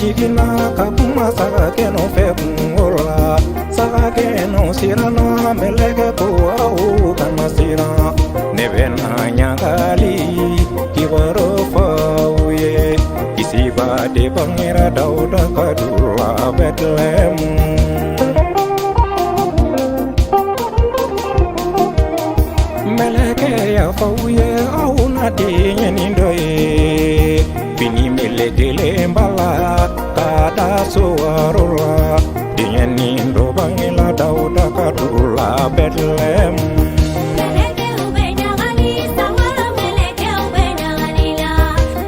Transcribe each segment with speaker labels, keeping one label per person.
Speaker 1: Jiginna ka kuma sagakɛ nɔfɛ kungo la. Sagakɛ nɔ siranna, mɛlɛkɛ ko aw kana siran, ne bɛna ɲagali kibaru fɔ aw ye. Kisiba de bangera Dawuda ka du la Bɛtilɛmu. Mɛlɛkɛ y'a fɔ aw ye, aw na denyɛnin dɔ ye, fini melekelen b'a la ka da sowaro la. Denyɛnin dɔ bangela Dawuda ka du la Bɛtilɛmu.
Speaker 2: Mɛlɛkɛw bɛ ɲagali sankɔrɔ, mɛlɛkɛw bɛ ɲagali la.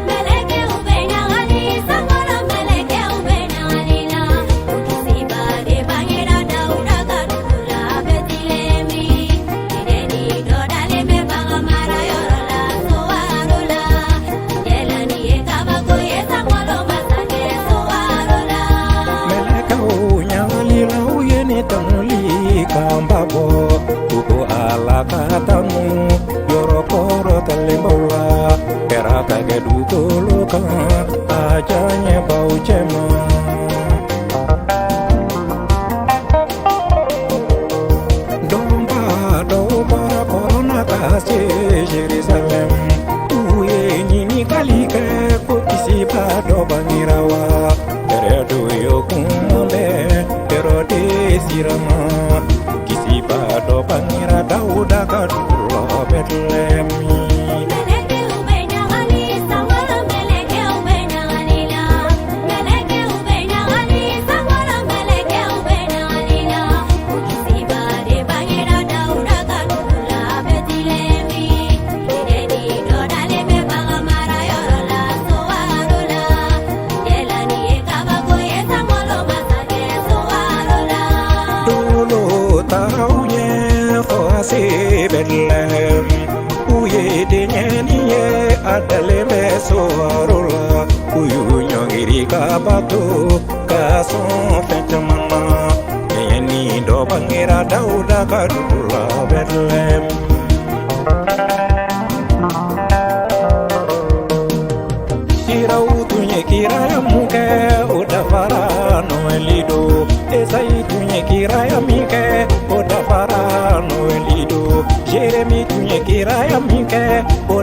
Speaker 2: Mɛlɛkɛw bɛ ɲagali sankɔrɔ, mɛlɛkɛw bɛ ɲagali la. Ko kisiba de bangera Dawuda ka dugu la Bɛtilɛmi. Denyɛnin dɔ dalen bɛ bagan mara yɔrɔ la sowaro la. Yɛlɛ nin ye kabako ye sankɔrɔ masakɛ sowaro la.
Speaker 1: Mɛlɛkɛw ɲagalila, u ye ni tanuli kanba bɔ. U ko Ala ka tanu yɔrɔ kɔrɔtalenbaw la, hɛrɛ ka kɛ dugukolo kan a diyaɲɛbaw cɛma. Dɔnba dɔw bɔra kɔrɔn na ka se Jerusalɛm. U ye ɲininkali kɛ ko kisiba dɔ bangera wa? Hɛrɛdo y'o kuma mɛn, Hɛrɔde siranna. Kisiba dɔ bangera Dawuda ka dugu la Bɛtilɛmi.
Speaker 2: Mɛlɛkɛw bɛ ɲagali sankɔrɔ, mɛlɛkɛw bɛ ɲagali la. Mɛlɛkɛw bɛ ɲagali sankɔrɔ, mɛlɛkɛw bɛ ɲagali la. Ko kisiba de bangera Dawuda ka dugu la Bɛtilɛmi. Denyɛnin dɔ dalen bɛ bagan mara yɔrɔ la sowaro la. Yɛlɛ nin ye kabako ye sankɔrɔ masakɛ sowaro la.
Speaker 1: Dolo taara u ɲɛ fo ka se Bɛtilɛhɛm. U ye denyɛnin ye a dalen bɛ sowaro la. U y'u ɲɔngiri ka bato ka sɔn fɛn caman na. Denyɛnin dɔ bangera Dawuda ka dugu la Bɛtilɛhɛm. Kiraw tun ye kiraya mun kɛ, o dafara Nɔwɛli don. Esayi tun ye kiraya min kɛ, o dafara Nɔwɛli don. Jeremi tun ye kiraya min kɛ, o